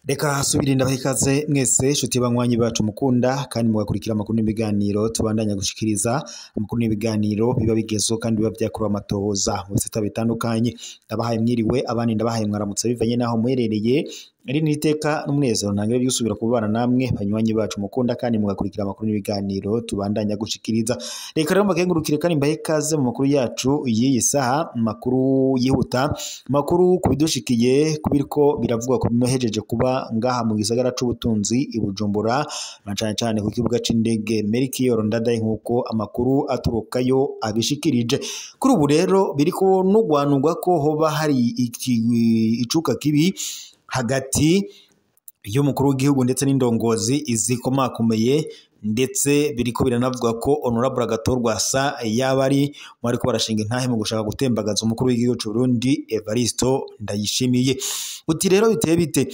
Reka subire ndabaha ikaze mwese nshuti banywanyi bacu mukunda kandi mugakurikira amakuru n'ibiganiro tubandanya gushikiriza. Amakuru n'ibiganiro biba bigezeho kandi biba vyakorewe amatohoza mu bisata bitandukanye. Ndabahaye mwiriwe, abandi ndabahaye mwaramutse bivanye n'aho muherereye. Iri ni iteka n'umunezero ntangere byo gusubira kubana namwe banywanyi bacu mukunda kandi mugakurikira amakuru n'ibiganiro tubandanya gushikiriza. Reka rero mbakengurukire kandi mbahe ikaze mu makuru yacu y'iyi saha, makuru yihuta, makuru kubidushikiye kubiriko biravugwa ko bimuhejeje kuba ngaha mu gisagara c'ubutunzi i Bujumbura, na cane cane ku kibuga c'indege Melchior Ndadaye nk'uko amakuru aturukayo abishikirije. Kuri ubu rero biriko nugwanugwa ko hoba hari icuka kibi hagati y'umukuru w'igihugu ndetse n'indongozi izikomakomeye, ndetse biriko biranavuga ko Honorable Agathon Rwasa yaba ari mu bariko barashinga intahe mu gushaka gutembagaza umukuru w'igihugu c'u Burundi Evaristo Ndayishimiye. Uti rero biteye bite?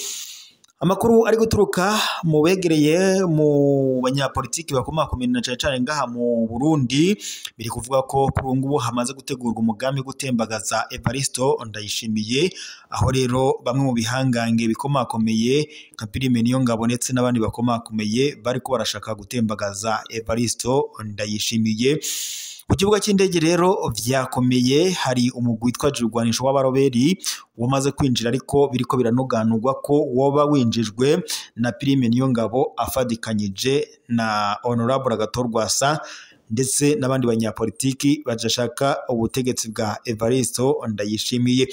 Amakuru ari guturuka mu begereye mu banyapolitiki bakomakomeye na cane cane ngaha mu Burundi, biri kuvuga ko kuri ubu ngubu hamaze gutegurwa umugambi wo gutembagaza Evaristo Ndayishimiye, aho rero bamwe mu bihangange bikomakomeye nka Prime Niyongabo ndetse n'abandi bakomakomeye bariko barashaka gutembagaza Evaristo Ndayishimiye. Ku kibuga c'indege rero vyakomeye, hari umugwi witwa Jirwanisho w'abaroberi wamaze kwinjira, ariko biriko biranoganurwa ko woba winjijwe na Prime Niyongabo afadikanyije na Honorable Agathon Rwasa ndetse n'abandi banyapolitiki bajashaka ubutegetsi bwa Evaristo Ndayishimiye.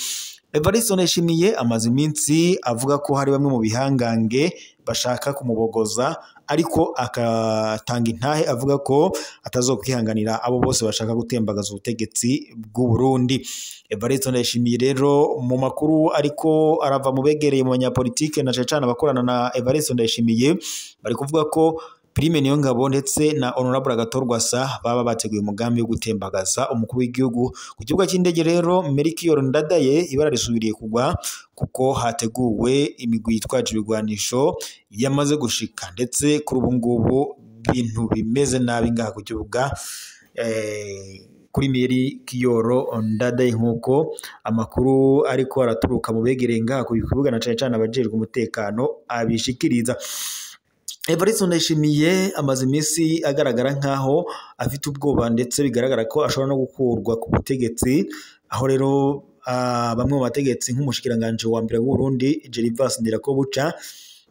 Evaristo Ndayishimiye amaze iminsi avuga ko hari bamwe mu bihangange bashaka kumubogoza, ariko akatanga intahe avuga ko atazokwihanganira abo bose bashaka gutembagaza ubutegetsi bw'u Burundi. Evaristo Ndayishimiye rero mu makuru ariko arava mu begereye mu banyapolitike na cane cane abakorana na Evaristo Ndayishimiye, bari kuvuga ko Prime Niyongabo ndetse na Honorable Agathon Rwasa baba bateguye umugambi wo gutembagaza umukuru w'igihugu. Ku kibuga c'indege rero Melchior Ndadaye ibara risubiriye kugwa kuko hateguwe imigwi yitwaje ibigwanisho yamaze gushika, ndetse kuri ubu ngubu ibintu bimeze nabi ngaha ku kibuga kuri Melchior Ndadaye nk'uko amakuru ariko araturuka mu begereye ngaha ku kibuga na cane cane abajejwe umutekano abishikiriza. Evaristo Ndayishimiye amaze iminsi agaragara nkaho afite ubwoba, ndetse bigaragara ko ashobora no gukurwa ku butegetsi, aho rero bamwe mu bategetsi nk'umushikiranganje wa mbere w'u Burundi Gervais Ndirakobuca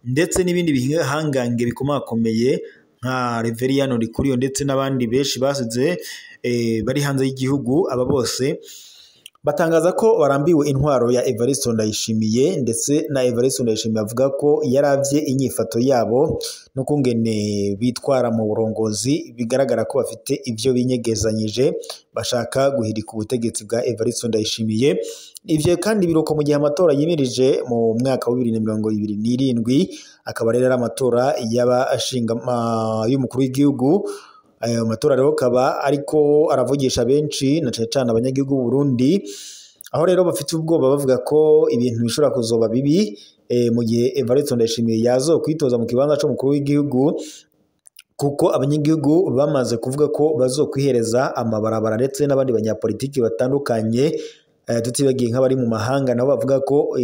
ndetse n'ibindi bihangange bikomakomeye nka Reverien Ndikuriyo ndetse n'abandi benshi basize bari hanze y'igihugu, aba bose batangaza ko barambiwe intwaro ya Evaristo Ndayishimiye, ndetse na Evaristo Ndayishimiye avuga ko yaravye inyifato yabo n'ukungene bitwara mu burongozi, bigaragara ko bafite ivyo binyegezanyije bashaka guhirika ubutegetsi bwa Evaristo Ndayishimiye. Ivyo kandi biruko mu gihe amatora yimirije mu mwaka wa 2027, akaba rero ari amatora y'abashinga y'umukuru w'igihugu. Ayo matora rero kaba ariko aravugisha benshi na cane cane abanyagihugu b'u Burundi, aho rero bafite ubwoba bavuga ko ibintu bishobora kuzoba bibi mu gihe Evaristo Ndayishimiye yazokwitoza mu kibanza c'umukuru w'igihugu, kuko abanyagihugu bamaze kuvuga ko bazokwihereza amabarabara ndetse n'abandi banyapolitiki batandukanye, tutibagiye nk'abari mu mahanga nabo bavuga ko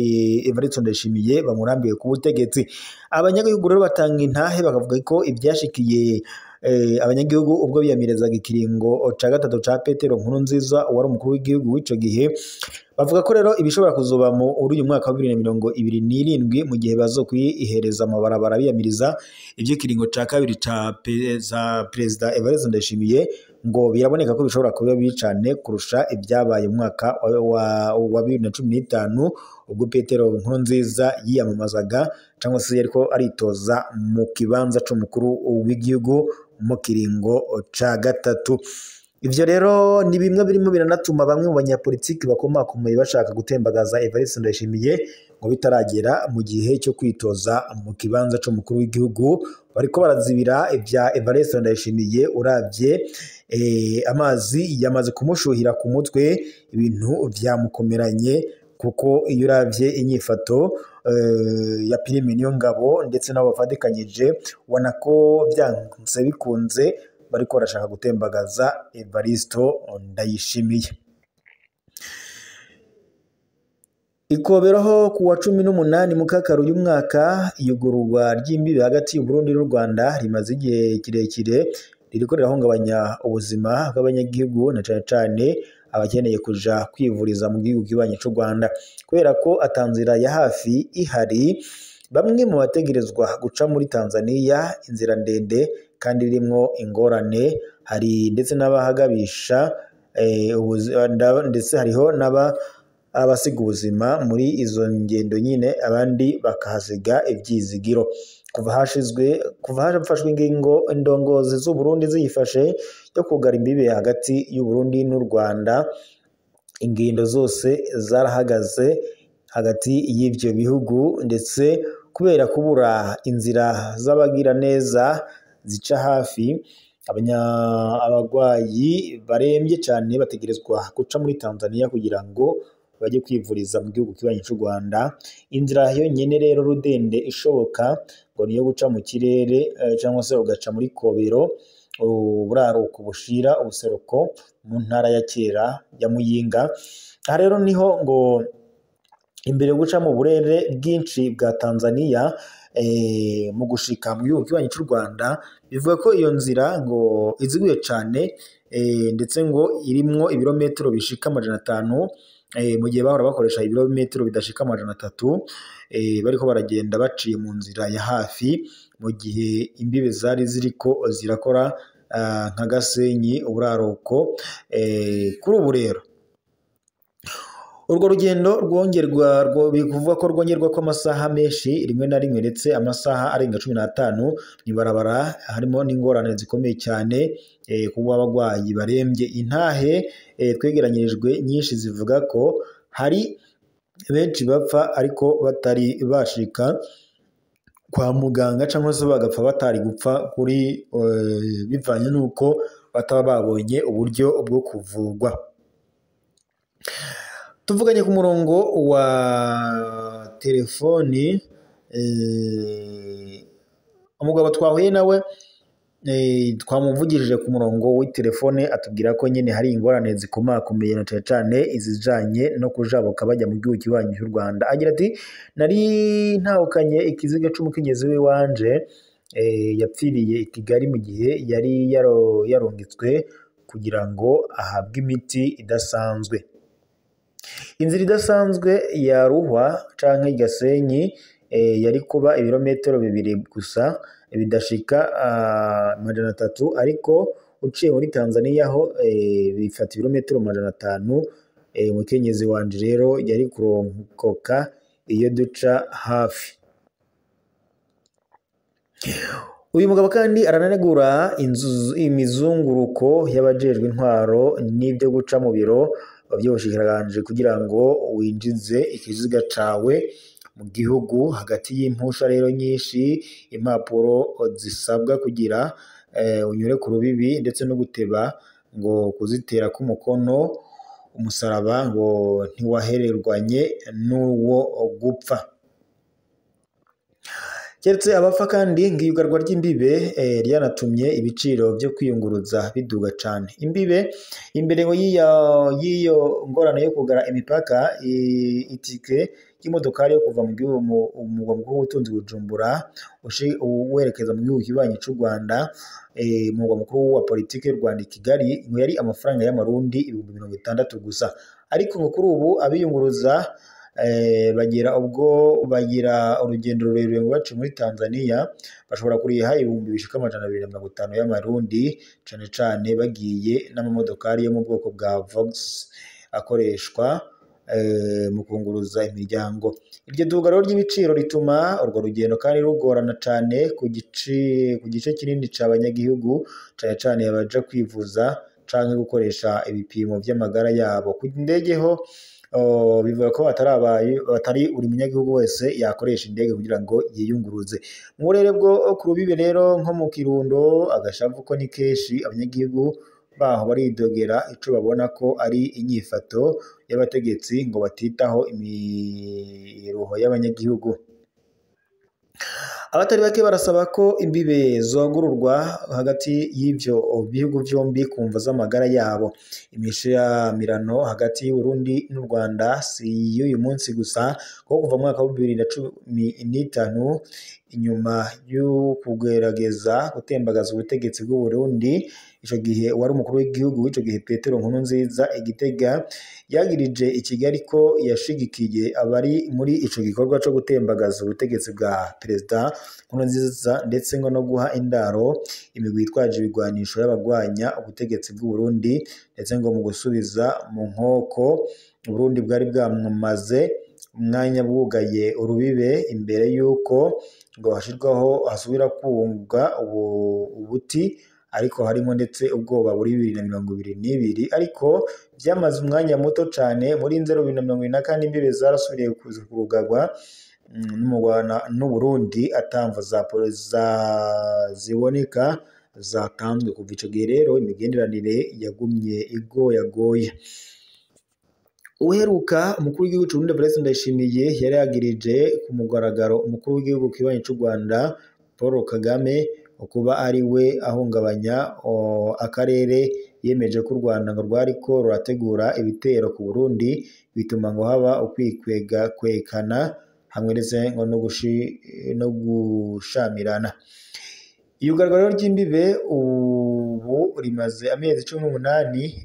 Evaristo Ndayishimiye bamurambiwe ku butegetsi. Abanyagihugu rero batanga intahe bakavuga ko ivyashikiye abanyagihugu ubwo biyamirizaga ikiringo ca gatatu ca Petero Nkurunziza wari umukuru w'igihugu w'ico gihe, bavuga ko rero ibishobora kuzoba muri uyu mwaka wa 2027 mu gihe bazokwihereza amabarabara biyamiriza ivyo kiringo ca kabiri ca Perezida Evariste Ndayishimiye, ngo biraboneka ko bishobora kuba bibi cane kurusha ibyabaye mu mwaka wa 2015 ubwo Petero Nkurunziza yiyamamazaga cyangwa se yariko aritoza mu kibanza c'umukuru w'igihugu mu kiringo ca gatatu. Ivyo rero ni bimwe birimo biranatuma bamwe mu banyapolitiki bakomakomeye bashaka gutembagaza Evariste Ndayishimiye ngo bitaragera mu gihe cyo kwitoza mu kibanza c'umukuru w'igihugu. Bariko barazibira ivya Evariste Ndayishimiye, uravye amazi yamaze kumushuhira ku mutwe, ibintu vyamukomeranye, kuko iyo uravye inyifato ya Prime Niyongabo ndetse n'abo bafatikanyije, ubona ko vyanse bikunze bariko barashaka gutembagaza Evaristo Ndayishimiye. Ikoberaho kuwa 18 Mukakaru uyu mwaka, iyugururwa ry'imbibe hagati y'u Burundi n'u Rwanda rimaze igihe kirekire ririko rirahungabanya ubuzima bw'abanyagihugu na cane cane abakeneye kuja kwivuriza mu gihugu kibanyi c'u Rwanda, kubera ko atanzira ya hafi ihari. Bamwe mu bategerezwa guca muri Tanzania inzira ndende kandi irimwo ingorane, hari ndetse n'abahagabisha ndetse hariho n'aba abasiga ubuzima muri izo ngendo nyine, abandi bakahasiga ivyizigiro. Kuva hafashwe ingingo indongozi z'u Burundi ziyifashe yo kugara imbibe hagati y'u Burundi n'u Rwanda, ingendo zose zarahagaze hagati y'ivyo bihugu, ndetse kubera kubura inzira z'abagira neza zica hafi, abagwayi barembye cane bategerezwa guca muri Tanzania kugira ngo bajye kwivuriza mu gihugu kibanyi c'u Rwanda. Inzira yonyene rero rudende ishoboka ngo niyo guca mu kirere cyangwa se ugaca muri Kobero, uburaruko bushira ubuseruko mu ntara ya kera ya Muyinga. Aha rero niho ngo imbere guca mu burere bwinshi bwa Tanzania mu gushika mu gihugu kibanyi c'u Rwanda, bivuga ko iyo nzira ngo iziguye cane, ndetse ngo irimwo ibirometero bishika 500, mu gihe bahora bakoresha ibirometero bidashika 300, bariko baragenda baciye mu nzira ya hafi, mu gihe imbibe zari ziriko zirakora nka Gasenyi, uburaruko. Kuri ubu rero urwo rugendo rwongerwa, bivugwa ko rwongerwa ko amasaha menshi rimwe na rimwe, ndetse amasaha arenga 15 mw'ibarabara, harimo n'ingorane zikomeye cyane kuba abagwayi barembye. Intahe twegeranyirijwe nyinshi zivuga ko hari benshi bapfa ariko batari bashika kwa muganga, cyangwa se bagapfa batari gupfa kuri bivanye n'uko bataba babonye uburyo bwo kuvugwa. Tuvuganye ku murongo wa telefoni umugabo twahuye nawe, twamuvugirije ku murongo w'itelefone, atubwira ko nyine hari ingorane zikomakomeye na cane cane izijanye no kujabuka bajya mu gihugu kibanyi cy'u Rwanda. Agira ati: nari ntahukanye ikiziga c'umukenyezi w'iwanje, yapfiriye i Kigali mu gihe yari yarungitswe kugira ngo ahabwe imiti idasanzwe. Inzira idasanzwe ya Ruhwa canke Gasenyi yari kuba ibirometero 2 gusa bidashika 300, ariko uciye muri Tanzania ho bifata ibirometero 500. Umukenyezi wanje rero yari kuronkoka iyo duca hafi. Uyu mugabo kandi arananegura imizunguruko y'abajejwe intwaro n'ibyo guca mu biro by'ubushikiranganje kugira ngo winjize ikiziga cawe mu gihugu. Hagati y'impusha rero nyinshi, impapuro zisabwa kugira unyure ku rubibi, ndetse no guteba ngo kuzitera k'umukono umusaraba ngo ntiwahererwanye n'uwo gupfa. Keretse abapfa kandi ngo iyugarwa ry'imbibe ryanatumye ibiciro byo kwiyunguruza biduga cane. Imbibe imbere ngo y'iyo ngorane yo kugara imipaka, itike y'imodokari yo kuva mu gihugu umugwa mukuru w'ubutunzi Bujumbura werekeza mu gihugu kibanyi c'u Rwanda, umugwa mukuru wa politike y'u Rwanda i Kigali, ngo yari amafaranga y'amarundi 60,000 gusa, ariko ngo kuri ubu abiyunguruza bagira ubwo bagira urugendo rurerure ngo bace muri Tanzania bashobora kuriha 250,000 y'amarundi, cane cane bagiye n'amamodokari yo mu bwoko bwa Vox akoreshwa mu kunguruza imiryango. Iryo duga rero ry'ibiciro rituma urwo rugendo kandi rugorana cane ku gice kinini c'abanyagihugu, cane cane abaja kwivuza canke gukoresha ibipimo vy'amagara yabo. Ku ndege ho bivuga ko atari buri munyagihugu wese yakoresha indege kugira ngo yiyunguruze. Mu burere bwo ku rubibe rero nko mu Kirundo, agashavu ko ni kenshi, abanyagihugu baho baridogera ico babona ko ari inyifato y'abategetsi ngo batitaho imiruho y'abanyagihugu. Abatari bake barasaba ko imbibe zogururwa hagati y'ivyo bihugu vyombi ku mvo z'amagara yabo. Imishamirano hagati y'u Burundi n'u Rwanda si y'uyu munsi gusa, kuko kuva mu mwaka wa 2015 inyuma yo kugerageza gutembagaza ubutegetsi bw'u Burundi, ico gihe wari umukuru w'igihugu w'ico gihe Petero Nkurunziza i Gitega yagirije i Kigali ko yashigikiye abari muri ico gikorwa co gutembagaza ubutegetsi bwa Perezida Nkurunziza, ndetse ngo no guha indaro imigwi yitwaje ibigwanisho y'abagwanya ubutegetsi bw'u Burundi, ndetse ngo mu gusubiza mu nkoko Burundi bwari bwamamaze umwanya bwugaye urubibe imbere y'uko ngo hashirwaho hasubira kunga ubuti, ariko harimo ndetse ubwoba buri 2022, ariko byamaze umwanya muto cane. Muri nzero 2024 imbibe zarasubiriye kurugarwa n'u Burundi atamvo za ziboneka zatanzwe. Kuva ico gihe rero imigenderanire yagumye igoyagoya. Uheruka umukuru w'igihugu c'u Burundi Evariste Ndayishimiye yari yagirije ku mugaragaro umukuru w'igihugu kibanyi c'u Rwanda Paul Kagame kuba ari we ahungabanya akarere. Yemeje ko u Rwanda ngo rwariko rurategura ibitero ku Burundi, bituma ngo haba ukwikwega kwekana hamwe ndetse ngo no gushamirana. Iyugarwa rero ry'imbibe ubu rimaze amezi 18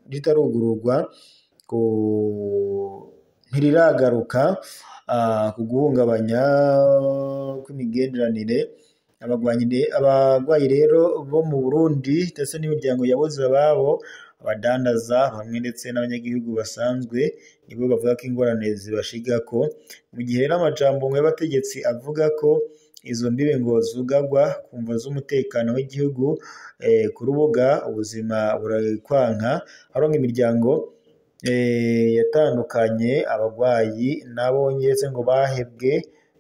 ritarugururwa, ntiriragaruka ku guhungabanya kw'imigenderanire. Abagwayi rero bo mu Burundi ndetse n'imiryango yabuze ababo, abadandaza bamwe ndetse n'abanyagihugu basanzwe nibo bavuga ko ingorane zibashigako. Mu gihe rero amajambo ngo y'abategetsi avuga ko izo mbibe ngo zugarwa ku mvo z'umutekano w'igihugu, ku rubuga ubuzima burakwanka, haronka imiryango yatandukanye, abagwayi nabo ndetse ngo bahebwe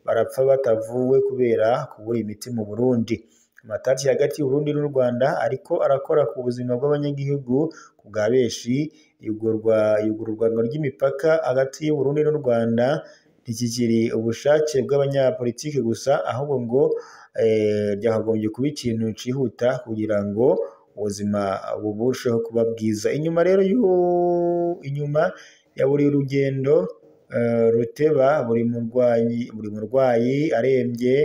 barapfa batavuwe kubera kubura imiti mu Burundi. Amatati hagati y'u Burundi n'u Rwanda ariko arakora ku buzima bw'abanyagihugu ku bwa benshi. Iyugururwa ry'imipaka hagati y'u Burundi n'u Rwanda ntikikiri ubushake bw'abanyapolitike gusa, ahubwo ngo ryakagombye kuba ikintu cihuta kugira ngo ubuzima burusheho kuba bwiza. Inyuma rero inyuma ya buri rugendo ruteba, buri murwayi arembye,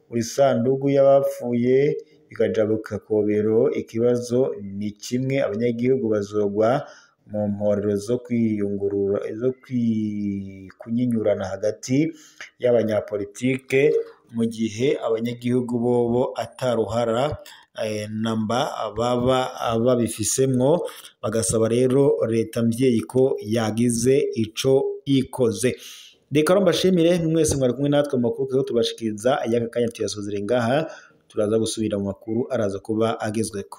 buri sandugu y'abapfuye ikajabuka kobero, ikibazo ni kimwe: abanyagihugu bazogwa mu mporero zo kwiyungurura, zo kunyinyurana hagati y'abanyapolitike, mu gihe abanyagihugu bobo ataruhara namba baba babifisemwo. Bagasaba rero leta mvyeyi ko yagize ico ikoze. Reka rero mbashimire mwese mwari kumwe natwe mu makuru turiko tubashikiriza y'aka kanya. Tuyasozere ngaha, turaza gusubira mu makuru araza kuba agezweko.